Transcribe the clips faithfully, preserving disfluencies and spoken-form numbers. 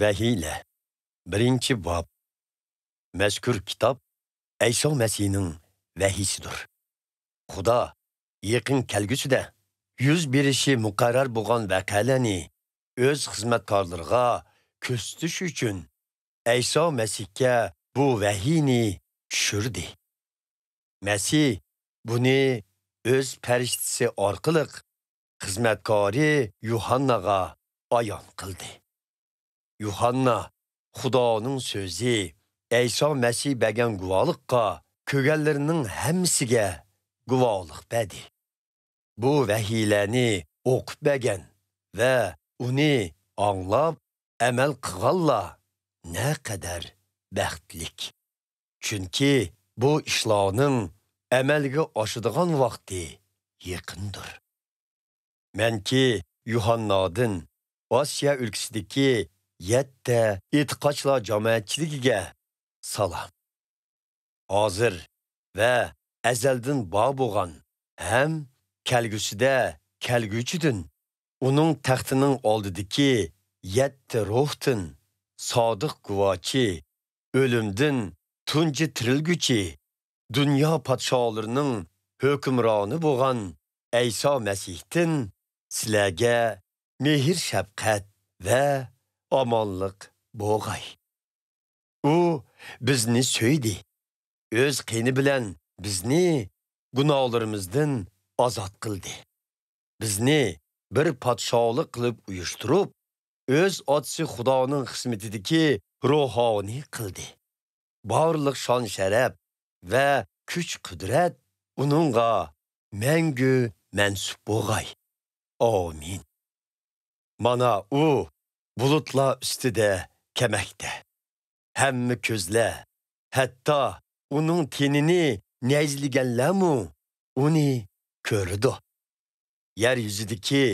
ۋەھىيلەر. بىرىنچى باب. مەزكۇر كىتاب ئەيسا مەسىھنىڭ ۋەھىيسىدۇر. خۇدا يېقىن كەلگۈسىدە يۈز بېرىشى مۇقەررەر بولغان ۋەقەلەرنى ئۆز خىزمەتكارلىرىغا كۆرسىتىش ئۈچۈن ئەيسا مەسىھكە بۇ ۋەھىينى چۈشۈردى. مەسىھ بۇنى ئۆز پەرىشتىسى ئارقىلىق خىزمەتكارى يۇھانناغا ئايان قىلدى. يۇھاننا خۇدانىڭ سۆزى ئەيسا مەسىھ بەرگەن گۇۋاھلىققا كۆرگەنلىرىنىڭ ھەممىسىگە گۇۋاھلىق بەردى. بۇ ۋەھىيلەرنى ئوقۇپ بەرگەن ۋە ئۇنى ئاڭلاپ ئەمەل قىلغانلار نەقەدەر بەختلىك! چۈنكى بۇ ئىشلارنىڭ ئەمەلگە ئاشىدىغان ۋاقتى يېقىندۇر. مەنكى يۇھاننادىن ئاسىيا ئۆلكىسىدىكى يەتتە ئېتىقادچىلار جامائەتچىلىكىگە سالام. ھازىر ۋە ئەزەلدىن بار بولغان ھەم كەلگۈسىدە كەلگۈچىدىن، ئۇنىڭ تەختىنىڭ ئالدىدىكى يەتتە روھتىن، سادىق گۇۋاچى، ئۆلۈمدىن تۇنجى تىرىلگۈچى، دۇنيا پادىشاھلىرىنىڭ ھۆكۈمرانى بولغان ئەيسا مەسىھتىن سىلەرگە مېھىر-شەپقەت ۋە ئامانلىق بولغاي. ئۇ بىزنى سۆيدى، ئۆز قېنى بىلەن بىزنى گۇناھلىرىمىزدىن ئازاد قىلدى. بىزنى بىر پادىشاھلىق قىلىپ ئۇيۇشتۇرۇپ، ئۆز ئاتىسى خۇدانىڭ خىزمىتىدىكى روھانى قىلدى. بارلىق شان-شەرەپ ۋە كۈچ-قۇدرەت ئۇنىڭغا مەڭگۈ مەنسۇپ بولغاي. ئامىن. مانا ئۇ بۇلۇتلار ئۈستىدە كەمەكتە. ھەممە كۆزلەر، ھەتتا ئۇنىڭ تېنىنى نەيزىلىگەنلەرمۇ ئۇنى كۆرىدۇ. يەر يۈزىدىكى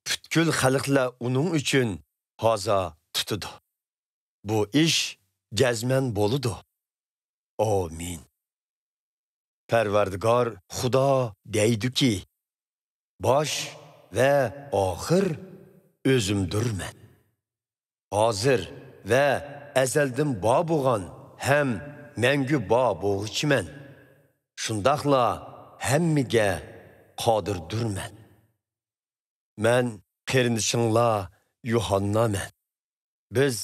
پۈتكۈل خەلقلەر ئۇنىڭ ئۈچۈن ھازا تۇتىدۇ. بۇ ئىش جەزمەن بولىدۇ. ئامىن. پەرۋەردىگار خۇدا دەيدۇكى، باش ۋە ئاخىر ئۆزۈمدۇرمەن. ھازىر ۋە ئەزەلدىن بار بولغان ھەم مەڭگۈ بار بولغۇچىمەن. شۇنداقلا ھەممىگە قادىردۇرمەن. مەن قېرىندىشىڭلار يۇھاننامەن. بىز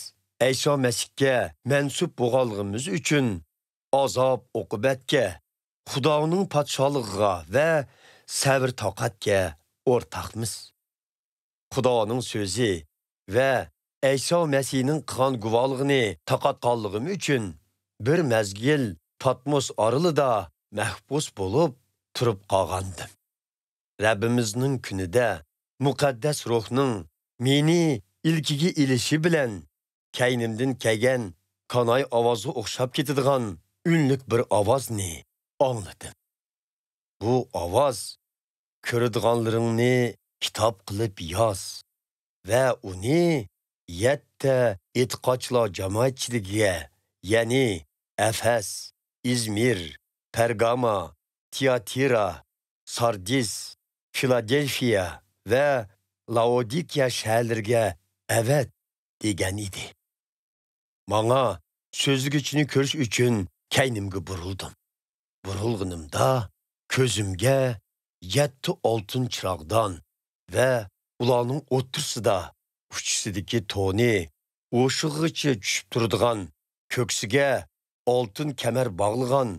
ئەيسا مەسىھكە مەنسۇپ بولغانلىقىمىز ئۈچۈن ئازاب-ئوقۇبەتكە، خۇدانىڭ پادىشاھلىقىغا ۋە سەۋر-تاقەتكە ئورتاقمىز. خۇدانىڭ سۆزى ۋە ئەيسا مەسىھنىڭ قىلغان گۇۋاھلىقىنى تارقاتقانلىقىم ئۈچۈن بىر مەزگىل پاتموس ئارىلىدا مەھبۇس بولۇپ تۇرۇپ قالغانىدىم. رەببىمىزنىڭ كۈنىدە مۇقەددەس روھنىڭ مېنى ئىلكىگە ئېلىشى بىلەن كەينىمدىن كەلگەن كاناي ئاۋازغا ئوخشاپ كېتىدىغان ئۈنلۈك بىر ئاۋازنى ئاڭلىدىم. بۇ ئاۋاز، «كۆرىدىغانلىرىڭنى كىتاب قىلىپ ياز ۋە ئۇنى يەتتە ئېتىقادچىلار جامائەتچىلىكىگە، يەنى ئەفەس، ئىزمىر، پەرگاما، تىياتىرا، ساردىس، فىلادېلفىيە ۋە لاودىكىيە شەھەرلىرىگە ئەۋەت» دېگەن ئىدى. ماڭا سۆزلىگۈچىنى كۆرۈش ئۈچۈن كەينىمگە بۇرۇلدۇم. بۇرۇلغىنىمدا كۆزۈمگە يەتتە ئالتۇن چىراغدان ۋە ئۇلارنىڭ ئوتتۇرىسىدا ئۇچىسىدىكى تونى ئوشۇغىچە چۈشۈپ تۇرىدىغان، كۆكسىگە ئالتۇن كەمەر باغلىغان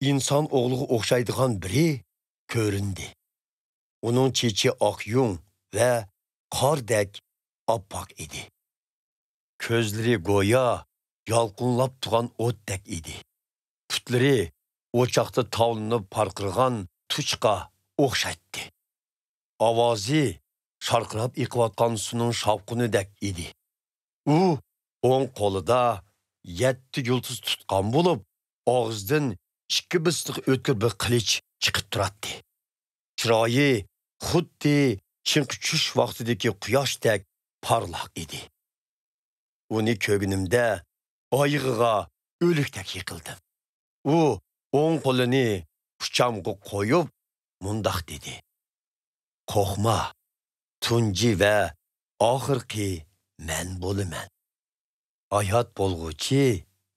ئىنسان ئوغلىغا ئوخشايدىغان بىرى كۆرۈندى. ئۇنىڭ چېچى ئاق يۇڭ ۋە قاردەك ئاپئاق ئىدى. كۆزلىرى گويا يالقۇنلاپ تۇرغان ئوتتەك ئىدى. پۇتلىرى ئوچاقتا تاۋلىنىپ پارقىرىغان توچقا ئوخشايتتى. ئاۋازى شارقىراپ ئېقىۋاتقان سۇنىڭ شاۋقۇنىدەك ئىدى. ئۇ ئوڭ قولىدا يەتتە يۇلتۇز تۇتقان بولۇپ، ئاغزىدىن ئىككى بىستىق ئۆتكۈر بىر قىلىچ چىقىپ تۇراتتى. چىرايى خۇددى چىڭقى چۈش ۋاقتىدىكى قۇياشتەك پارلاق ئىدى. ئۇنى كۆرگىنىمدە ئايىغىغا ئۆلۈكتەك يىقىلدىم. ئۇ ئوڭ قولىنى ئۇچامغا قويۇپ مۇنداق دېدى: «قورقما، تۇنجى ۋە ئاخىرقى مەن بولىمەن. ھايات بولغۇچى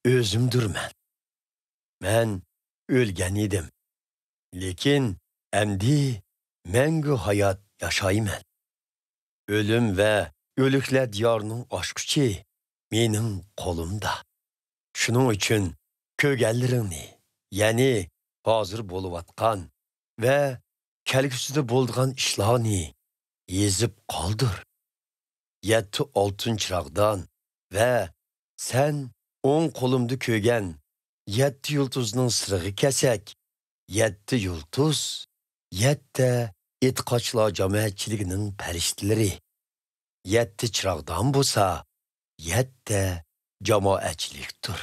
ئۆزۈمدۇرمەن. مەن ئۆلگەن ئىدىم، لېكىن ئەمدى مەڭگۈ ھايات ياشايمەن. ئۆلۈم ۋە ئۆلۈكلەر دىيارىنىڭ ئاچقۇچى مېنىڭ قولۇمدا. شۇنىڭ ئۈچۈن كۆرگەنلىرىڭنى، يەنى ھازىر بولۇۋاتقان ۋە كەلگۈسىدە بولىدىغان ئىشلارنى يېزىپ قالدۇر. يەتتە ئالتۇن چىراغدان ۋە سەن ئوڭ قولۇمدا كۆرگەن يەتتە يۇلتۇزنىڭ سىرىغا كەلسەك، يەتتە يۇلتۇز، يەتتە ئېتىقادچىلار جامائەتچىلىكىنىڭ پەرىشتىلىرى، يەتتە چىراغدان بولسا، يەتتە جامائەتچىلىكتۇر.